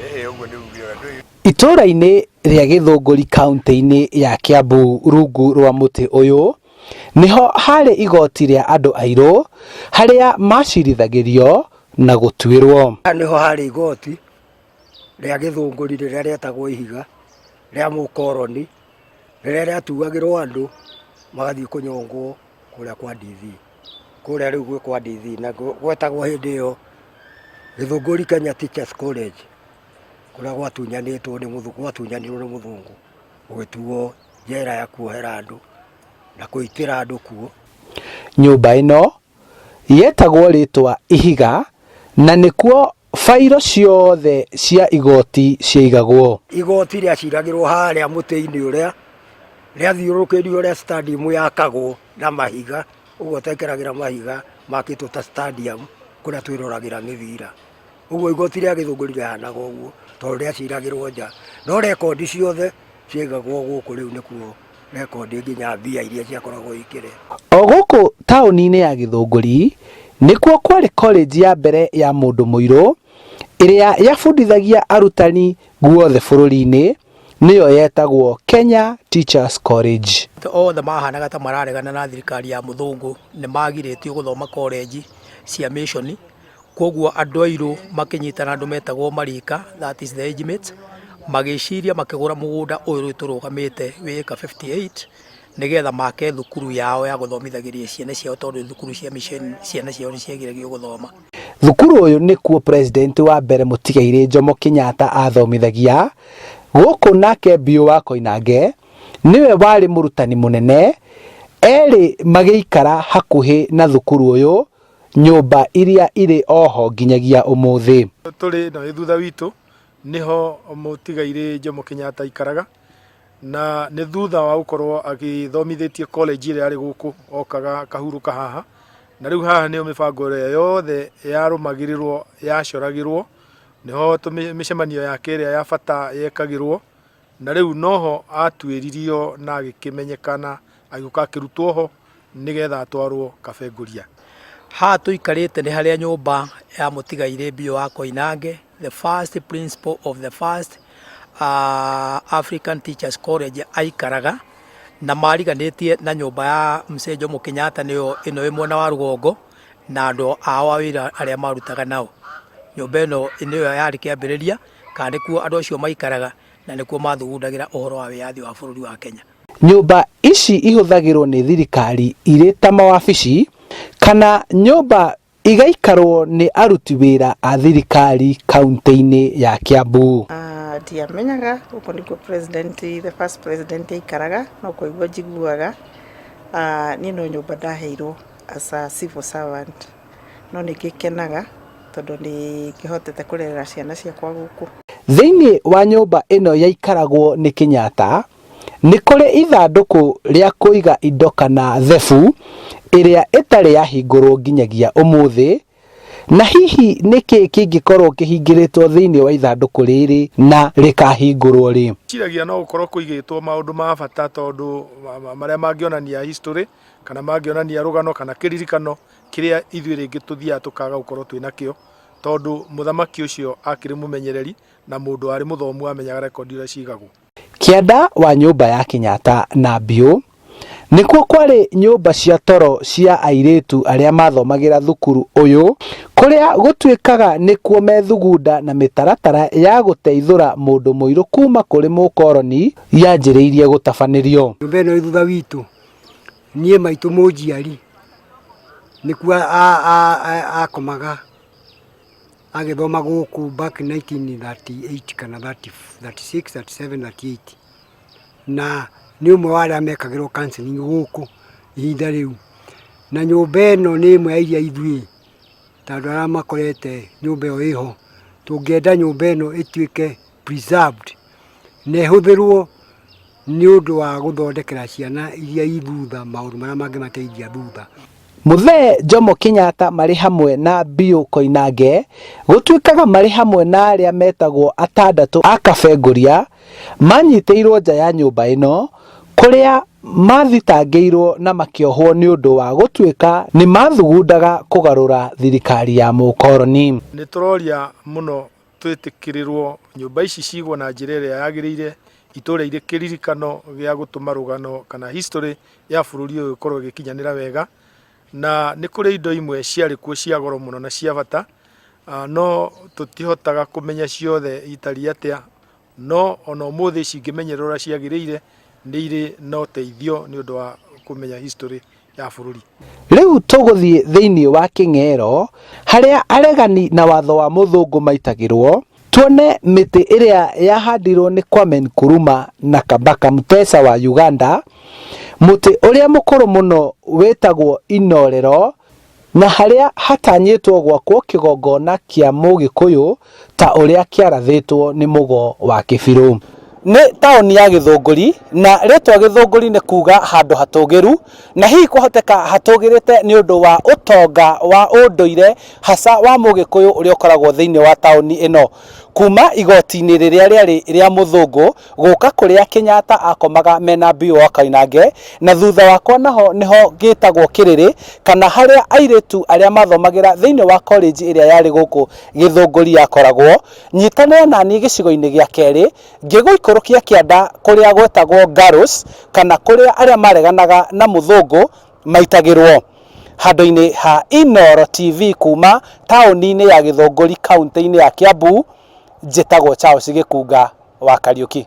Ũguo nĩ ugire ndũĩ. Itũũra-inĩ rĩa Gĩthũngũri kaũntĩ-inĩ ya Kiambu rungu rwa mũtĩ ũyũ nĩho harĩ igoti rĩa andũ airũ harĩa macirithagĩrio na gũtuĩrwo. Haha nĩho harĩ igoti rĩa Gĩthũngũri rĩrĩa rĩetagwo ihiga rĩa mũkoroni rĩrĩa rĩatuagĩrwo andũ magathiĩ kũnyongwo kũrĩa kwa DV. Kũrĩa rĩu gwĩ kwa DV na gwetagwo hĩndĩ ĩyo Gĩthũngũri Kenya Teachers College kũrĩa gwatunyanĩtwo nĩ mũthũngũ, gwatunyanirwo nĩ mũthũngũ gũgĩtuo njera ya kuohera andũ na kũitĩra andũ kuo. Nyũmba ĩno yetagwo rĩtwa Ihiga na nĩkuo bairo ciothe cia igoti ciaigagwo. Igoti rĩaciragĩrwo harĩa mũtĩ-inĩ ũrĩa rĩathiũrũrũkĩirio ũrĩa stadium yakagwo na mahiga, ũguo twekĩragĩra mahiga makĩtwo ta stadium kũrĩa twĩroragĩra mĩbira. Ũguo igoti rĩa Gĩthũngũri rĩahanaga ũguo tondũ rĩaciragĩrwo nja. No rekondi ciothe ciaigagwo gũkũ rĩu nĩkuo rekondi nginya mbia iria ciakoragwo ikĩrĩ. O gũkũ taũni-inĩ ya Gĩthũngũri nĩkuo kwarĩ college ya mbere ya mũndũ mũirũ ĩrĩa yabundithagia arutani guothe bũrũri-inĩ nĩyo yetagwo Kenya Teachers College. Othe mahanaga ta mararegana na thirikari ya mũthũngũ nĩ magirĩtio gũthoma college cia mission. Koguo andũ airũ makĩnyitana andũ metagwo marika, that is the age mates, magĩciria makĩgũra mũgũnda ũyũ rĩu tũrũgamĩte wĩ ĩka 58 nĩgetha make thukuru yao ya gũthomithagĩria ciana ciao tondũ thukuru cia mission ciana ciao nĩ ciagiragio gũthoma. Thukuru ũyũ nĩkuo president wa mbere mũtigairĩ Jomo Kenyatta athomithagia, gũkũ nake Biũ wa Koinange nĩwe warĩ mũrutani mũnene, erĩ magĩikara hakuhĩ na thukuru ũyũ nyũmba iria irĩ oho nginyagia ũmũthĩ. Tũrĩ na thutha witũ nĩho mũtigairĩ Jomo Kenyatta aikaraga na nĩ thutha wa gũkorwo agĩthomithĩtie college ĩrĩa yarĩ gũkũ okaga akahurũka haha na rĩu haha nĩho mĩbango ĩrĩa yothe yarũmagĩrĩrwo yacoragĩrwo nĩho mĩcemanio yake ĩrĩa ya bata yekagĩrwo na rĩu noho atuĩririo na agĩkĩmenyekana agĩũka akĩrutwo ho nĩgetha atwarwo Kabenguria. Haha tũikarĩte nĩ harĩa nyũmba ya mũtigairĩ Biũ wa Koinange, the first principal of the first African Teachers College aikaraga, na mariganĩtie na nyũmba ya Mzee Jomo Kenyatta nĩyo ĩno ĩ mwena wa rũgongo, na andũ ao a wĩra arĩa marutaga nao. Nyũmba ĩno nĩyo yarĩ kĩambĩrĩria, kana nĩkuo andũ acio maikaraga, na nĩkuo mathugundagĩra ũhoro wa wĩyathi wa bũrũri wa Kenya. Nyũmba ici ihũthagĩrwo nĩ thirikari irĩ ta mawabici kana nyũmba igaikarwo nĩ aruti wĩra a thirikari kaunti-inĩ ya Kiambu. Ndiamenyaga gũkũ nĩkuo president, the first president aikaraga, no kũigua njiguaga. Niĩ no nyũmba ndaheirwo as a civil servant, no nĩ ngĩkenaga tondũ nĩ ngĩhotete kũrerera ciana ciakwa gũkũ. Thĩinĩ wa nyũmba ĩno yaikaragwo nĩ Kenyatta, Nĩ kũrĩ ithandũkũ rĩa kũiga indo kana thebu ĩrĩa ĩtarĩ yahingũrwo nginyagia ũmũthĩ, na hihi nĩ kĩĩ kĩngĩkorwo kĩhingĩrĩtwo thĩinĩ wa ithandũkũ rĩrĩ na rĩkahingũrwo rĩ? Ndĩciragia no gũkorwo kũigĩtwo maũndũ ma bata tondũ marĩa mangĩonania history kana mangĩonania rũgano kana kĩririkano kĩrĩa ithuĩ rĩngĩ tũthiaga tũkaga gũkorwo twĩ nakĩo, tondũ mũthamaki ũcio akĩrĩ mũmenyereri na mũndũ warĩ mũthomu wamenyaga rekondi ũrĩa cigagwo. Kĩanda wa nyũmba ya Kenyatta na Mbiũ nĩkuo kwarĩ nyũmba cia toro cia airĩtu arĩa mathomagĩra thukuru ũyũ kũrĩa gũtuĩkaga nĩkuo methugunda na mĩtaratara ya gũteithũra mũndũ mũirũ kuma kũrĩ mũkoroni yanjĩrĩirie gũtabanĩrio. Nyũmba ĩno ĩ thutha witũ, niĩ maitũ mũnjiari nĩkuo akomaga agĩthoma gũkũ back 1938 kana 36, 37, 38 na nĩ ũmwe wa arĩa mekagĩrwo counselling gũkũ ihinda rĩu. Na nyũmba ĩno nĩ ĩmwe ya iria ithuĩ ta andũ arĩa makorete nyũmba ĩyo ĩho, tũngĩenda nyũmba ĩno ĩtuĩke preserved na ĩhũthĩrwo nĩ ũndũ wa gũthondekera ciana iria i thutha maũndũ marĩa mangĩmateithia thutha. Mũthee Jomo Kenyatta marĩ hamwe na Biũ Koinange gũtuĩkaga marĩ hamwe na arĩa metagwo atandatũ a Kabenguria manyitĩirwo nja ya nyũmba ĩno kũrĩa mathitangĩirwo na makĩohwo nĩ ũndũ wa gũtuĩka nĩ mathugundaga kũgarũra thirikari ya mũkoroni. Nĩ tũroria mũno Twĩtĩkĩrĩrwo nyũmba ici cigwo na njĩra ĩrĩa yagĩrĩire, itũre irĩ kĩririkano gĩa gũtũma rũgano kana history ya bũrũri ũyũ ĩkorwo ĩgĩkinyanĩra wega. Na nĩ kũrĩ indo imwe ciarĩ kuo cia goro mũno na cia bata, no tũtihotaga kũmenya ciothe itariĩ atĩa, no ona ũmũthĩ cingĩmenyererwo ũrĩa ciagĩrĩire, nĩ irĩ na ũteithio nĩ ũndũ wa kũmenya history ya bũrũri. Rĩu tũgũthiĩ thĩinĩ wa kĩng'ero harĩa aregani na watho wa mũthũngũ maitagĩrwo, tuone mĩtĩ ĩrĩa yahandirwo nĩ Kwame Nkrumah na Kabaka Mutesa wa Uganda, mũtĩ ũrĩa mũkũrũ mũno wĩtagwo Inorero, na harĩa hatanyĩtwo gwakwo kĩgongona kĩa Mũgĩkũyũ ta ũrĩa kĩarathĩtwo nĩ Mũgo wa Kĩbirũ. Nĩ taũni ya Gĩthũngũri, na rĩtwa Gĩthũngũri nĩ kuga handũ hatũgĩru, na hihi kwahoteka hatũgĩrĩte nĩ ũndũ wa ũtonga wa ũndũire hasa wa Mũgĩkũyũ ũrĩa ũkoragwo thĩinĩ wa taũni ĩno. Kuma igoti-inĩ rĩrĩa rĩarĩ rĩa mũthũngũ gũka kũrĩa Kenyatta akomaga mena Mbiũ wa Koinange, na thutha wakwa naho nĩho gĩtagwo Kĩrĩrĩ, kana harĩa airĩtu arĩa mathomagĩra thĩinĩ wa college ĩrĩa yarĩ gũkũ Gĩthũngũri yakoragwo. Nyitanĩra naniĩ gĩcigo-inĩ gĩa kerĩ ngĩgũikũrũkia kĩanda kũrĩa gwetagwo Garros, kana kũrĩa arĩa mareganaga na mũthũngũ maitagĩrwo. Handũ-inĩ ha Inooro TV kuma taũni-inĩ ya Gĩthũngũri kaũntĩ-inĩ ya Kiambu, njĩtagwo Charles Gĩkunga wa Kariuki.